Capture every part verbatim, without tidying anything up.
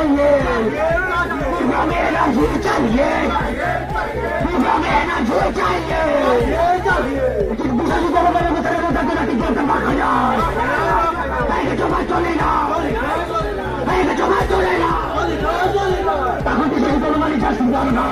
चाहिए। पूर्वा में एनआरसी चाहिए। पूर्वा में एनआरसी चाहिए। ये चाहिए। दूसरा की तरफ मैंने बता रहा था कि टिकट तक भाग जाए। नहीं तो चुप चलेगा। नहीं तो चुप चलेगा। तब दूसरा की तरफ मैंने जस्ट बोलना।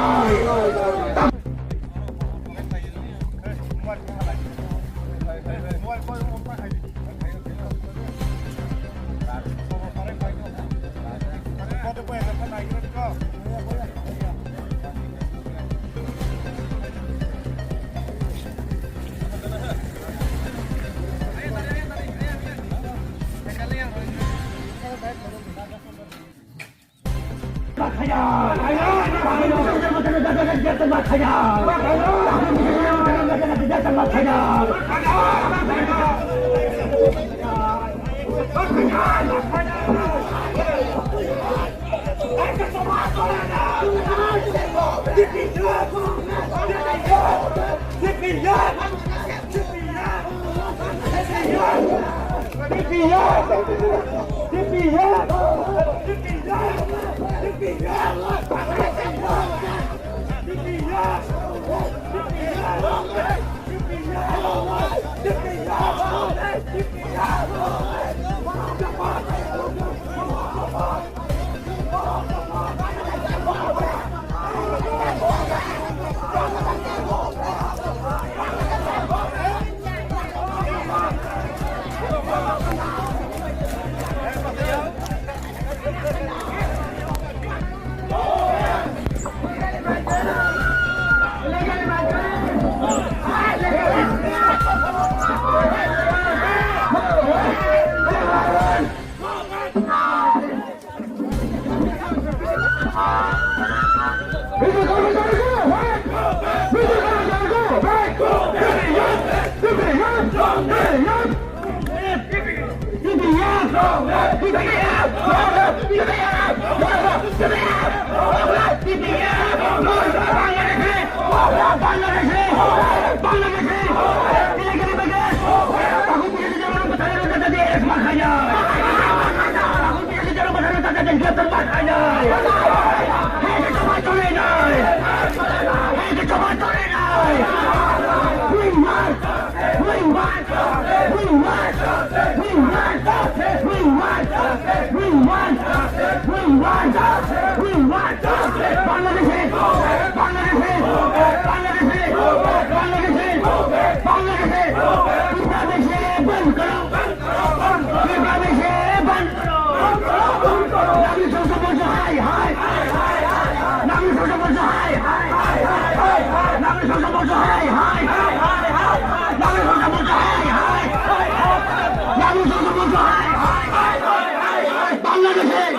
Bangladesh,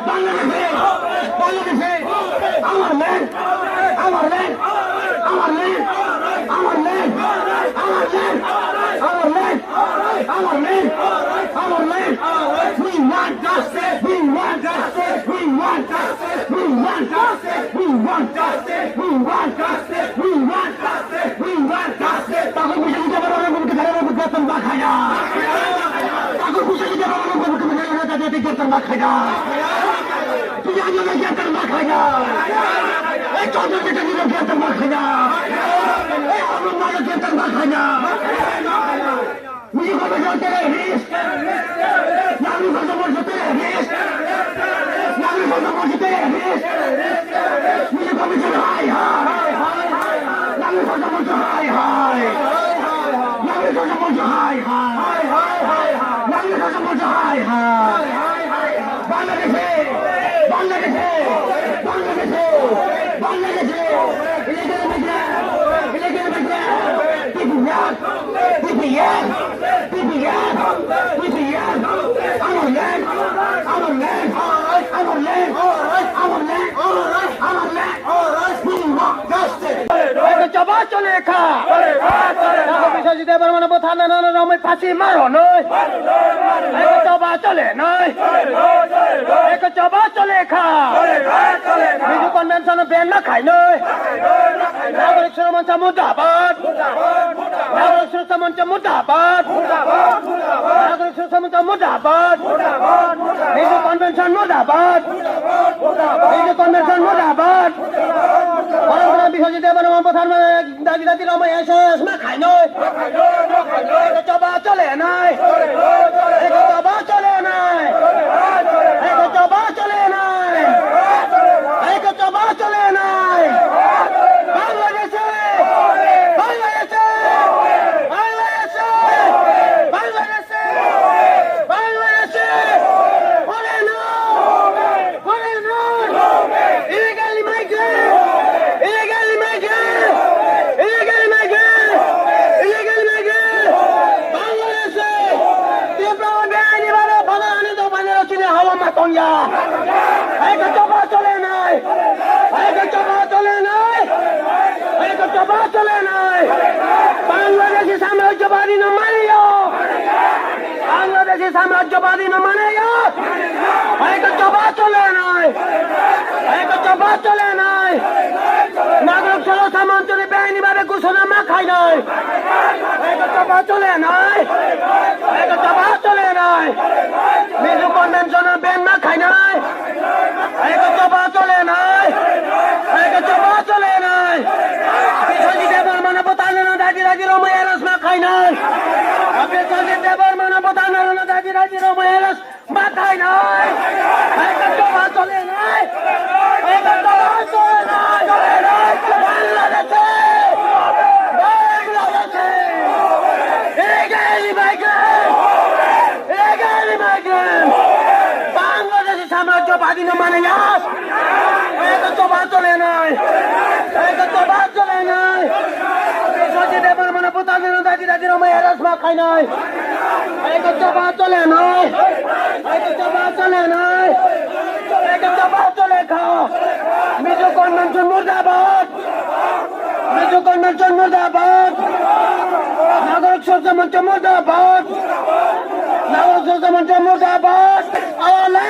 Bangladesh, Bangladesh, our land, our land, our land, our land, our land, our land, our land, our land, our land. We want justice, we want justice, we want justice, we want justice, we want justice, we want justice, we want justice, we want justice. Takut bisa kita berorong kita berorong kita tembak aja. Takut bisa kita berorong kita berorong kita tembak aja. Tidak ada lagi yang tembak aja. Eh, contoh kita tidak dia tembak aja. Eh, orang mana dia tembak aja. Mujhe koi terrorist. Nagrik Sangharsh Morcha terrorist. Nagrik Sangharsh Morcha terrorist. Mujhe koi hai hai. Nagrik Sangharsh Morcha hai hai. Nagrik Sangharsh Morcha hai hai. Nagrik Sangharsh Morcha hai hai. Bangladesh, Bangladesh, Bangladesh, Bangladesh, illegal immigrant, illegal immigrant, T P F, T P F, T P F, T P F, our land, our land, our land, our land, our land, we want justice. Eko choba chole kha. Eko bisa jide bar mane botha na na na ramai phasi maro noi. Eko choba chole noi. Eko choba chole kha. Mizu convention ban ma khai noi. Nagorik Suraksha Mancha murdabad. Nagorik Suraksha Mancha murdabad. Nagorik Suraksha Mancha murdabad. Mizu convention murdabad. Hindu Convention murdabad. Bharot Biswajit Debbarma bwtharna dagi dagi romwi S O S ma khainai. Eko choba chole nai. Eko choba chole nai. Eko choba chole nai. Eko choba chole nai. Bangladeshi! Bangladeshi! Bangladeshi! Bangladeshi! Bangladeshi! Foreigner! Foreigner! Illegal immigrant! Illegal immigrant! Illegal immigrant! Illegal immigrant! Bangladeshi! Tripura beaini bhabe bhaga ani dopani rachini hawa ma tongya. Eko choba chole nai. Eko choba chole nai. Eko choba chole nai. Bangladeshi samrajyabadi no maniya. Bangladeshi samrajyabadi no maniya. Eko choba chole nai. Eko choba chole nai. Nagarok Soroksa Monchoni beaini bhabe ghosona ma khainai. Eko choba chole nai. Eko choba chole nai. Mizo Convention ban ma khainai. Eko choba chole nai. Eko choba chole nai. Biswajit Debbarma no bwtharna dagi dagi romwi arrest ma khainai. Biswajit Debbarma no bwtharna dagi dagi romwi arrest ma khainai. Eko choba chole nai. Eko choba chole nai. Bangladeshi! Bangladeshi! Illegal immigrant! Illegal immigrant! Bangladeshi samrajyabadi no maniya! Eko choba chole nai! Eko choba chole nai! Biswajit Debbarma no bwtharna dagi dagi romwi arrest ma khainai! Eko choba chole nai! Eko choba chole nai! Eko choba chole kha! Mizo Convention murdabad! Mizo Convention murdabad! Nagarok Soroksa Moncho murdabad! Nagarok Soroksa Moncho murdabad! Awale!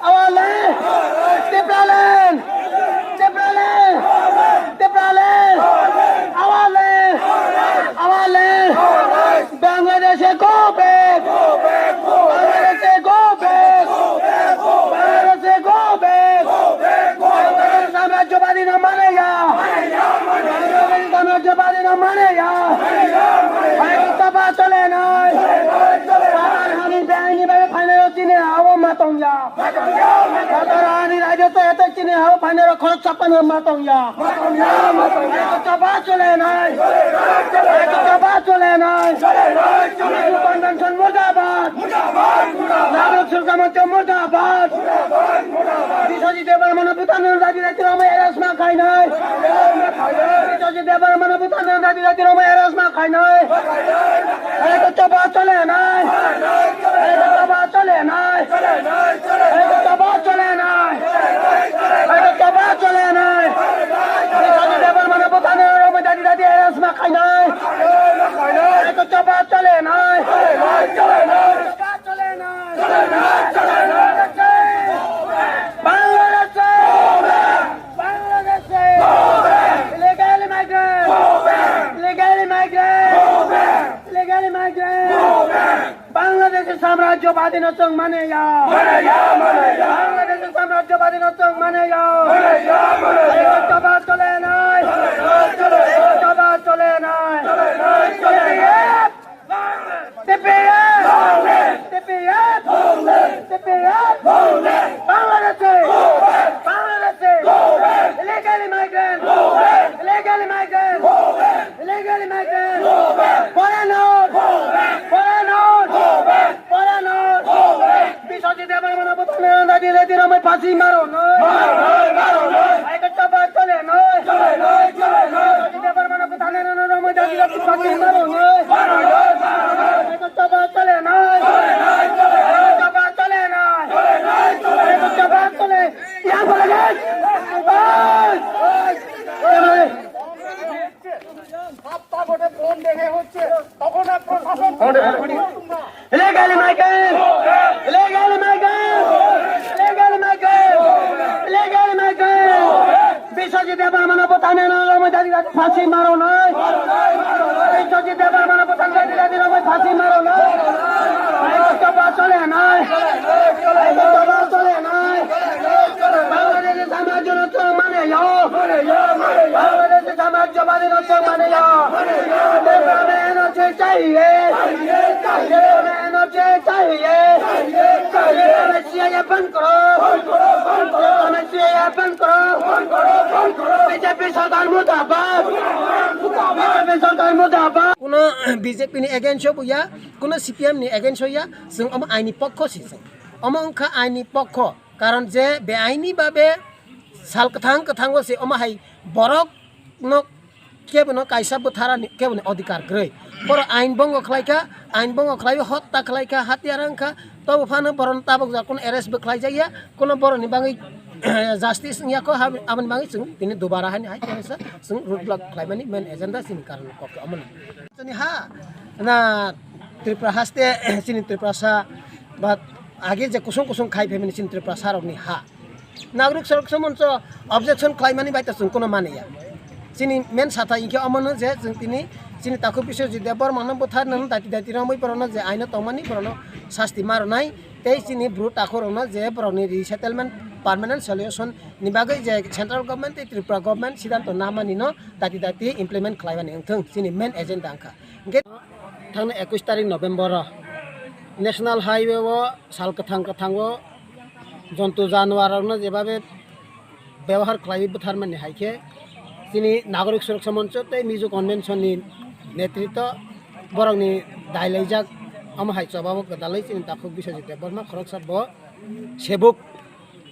Awale! Tipraland! Tipraland! Tipraland! Awale! Awale! Bangladeshi go back! Bangladeshi go back! Bangladeshi go back! Bangladeshi samrajyabadi no maniya! Bangladeshi samrajyabadi no maniya! Eko choba chole nai! Tatar hani beaini bhabe phainai rachini hawa ma tongya! Tatar hani rajyo to eto chini hawa phainai rok khorok chapani ma tongya. Eko choba chole nai. Eko choba chole nai. Mizo Convention murdabad. Nagarok Soroksa Moncho murdabad. Biswajit Debbarma no bwtharna dagi dagi romwi arrest ma khainai. Biswajit Debbarma no bwtharna dagi dagi romwi arrest ma khainai. Eko choba chole nai. Eko choba chole nai. Eko choba chole nai. Eko choba chole nai. Biswajit Debbarma no bwtharna romwi dagi dagi arrest ma khainai. Eko choba chole nai. Choba chole nai. Bangladeshi! Bangladeshi! Illegal immigrant! Illegal immigrant! Illegal immigrant! Bangladeshi samrajyabadi no chwng maniya! Bangladeshi samrajyabadi no chwng maniya! Eko choba chole nai! Eko choba chole nai! T P F! T P F! T P F! Bangladeshi! Bangladeshi! Illegal immigrant! Illegal immigrant! Illegal immigrant! Foreigner! Foreigner! Foreigner! Biswajit Debbarma no bwtharna dagi dagi romwi phasi maro nai. Eko choba chole nai. Biswajit Debbarma no bwtharna romwi dagi dagi phasi maro nai. Eko choba chole nai. Eko choba chole nai. Eko choba chole. Yang boleh, guys. Guys. Guys. সাতটা ভোটে ফোন দেখে হচ্ছে, তখন আর প্রশাসন Illegal immigrant! Illegal immigrant! Illegal immigrant! Illegal immigrant! Biswajit Debbarma no bwtharna romwi dagi dagi phasi maro nai. Biswajit Debbarma no bwtharna dagi dagi romwi phasi maro nai. Eko choba chole nai. Eko choba chole nai. चाहिए, चाहिए, हमें एनओसी चाहिए, चाहिए, हमें सीएए बंद करो, बंद करो, बंद करो, हमें सीएए बंद करो, बंद करो, बंद करो, बीजेपी सरकार मुर्दाबाद, बीजेपी सरकार मुर्दाबाद। Kuno B J P ni against o bo ya, kuno C P M ni against o ya, chwng omo aini pokho si chwng. Omo wngkha aini pokho, karon je beaini babe sal kwthang kwthango se omo hai borok no kebono kaisa bwtharani keboni odhikar kwrwi. Borok ain bongo khlaikha, ain bongo khlaiwi hotta khlaikha, hatiyar wngkha, tobo phano borokno tabuk jora kuno arrest bo khlaijakya, kuno borokni bagwi justice wngya kho, hab-, aboni bagwi chwng tini dubara haino hai khe kaisa chwng road block khlaimani main agenda chini karon kok omono. Chini ha na Tripura haste chini Tripurasa ba age je kusung kusung khai phaimani chini Tripurasa rokni ha. Nagorik Suraksa Moncho objection khlaimani bai to chwng kuno maniya. Chini main satha hinkhe omono je chwng tini chini takhuk Biswajit Debbarmano bwtharnani dati dati romwi borokno je aino tongmani borokno sasti ma rwnai tei chini bru takhukrokno je borokni resettlement permanent solution ni bagwi je central government tei Tripura government siddhanto namanino dati dati implement khlaimani wngthung chini main agenda wngkha. Hinkhe thangna ekush tarik November o National Highway o sal kwthang kwthango jontu januar rokno jebabe byabohar khlaiwi bwtharmani hai khe chini Nagorik Suraksa Moncho tei Mizo Convention ni netritwo borokni dai laijak, omo hai chobabo gwdalwi chini takhuk Biswajit Debbarma khoroksa bo sebuk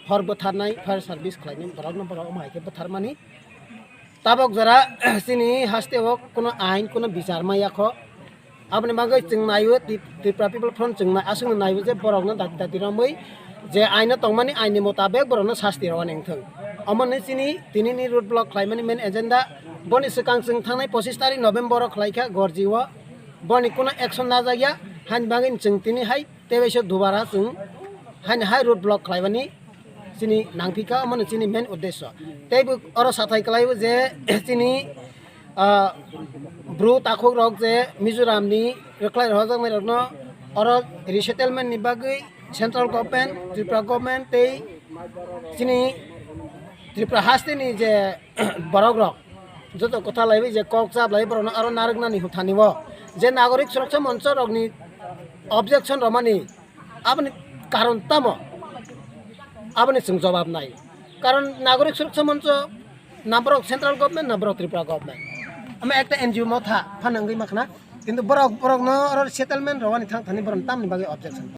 hor bwtharnai fire service khlainai borokno borok omo hai khe bwtharmani. Tabok jora chini haste o kuno ain, kuno bichar maya kho. Aboni bagwi chwng naio, Tri-, Tripura People Front chwng nai-, aswkno naio je borokno dati dati romwi je aino tongmani aini mutabek borokno sasti rwani wngthung. Omono chini tinini road block khlaimani main agenda. Boni swkang chwng thangnai pochish tarik November o khlaikha Gorji o. Boni kuno action najakya, hani bagwi chwng tini hai tei waisa dubara chwng hani hai road block khlaimani chini nangphikha, omono chini main uddesyo. Tei bo oro sathai kwlaibo je chini, ah, bru takhuk rok je Mizoram ni rwkhlai rohorjaknai rokno oro resettlement ni bagwi central government, Tripura government tei chini Tripura haste ni je borok rok joto kwtha laiwi je kok chap lai borokno aro narwknani hwnthani o je Nagorik Suraksa Moncho rokni objection romani aboni karon tamo? Aboni chwng jobab nai. Karon Nagorik Suraksa Moncho na borok central government na borok Tripura government. Ama ekta N G O motha phano wngwi makhna. Kintu borok, borokno oro settlement rwani thang thani borokno tamni bagwi objection.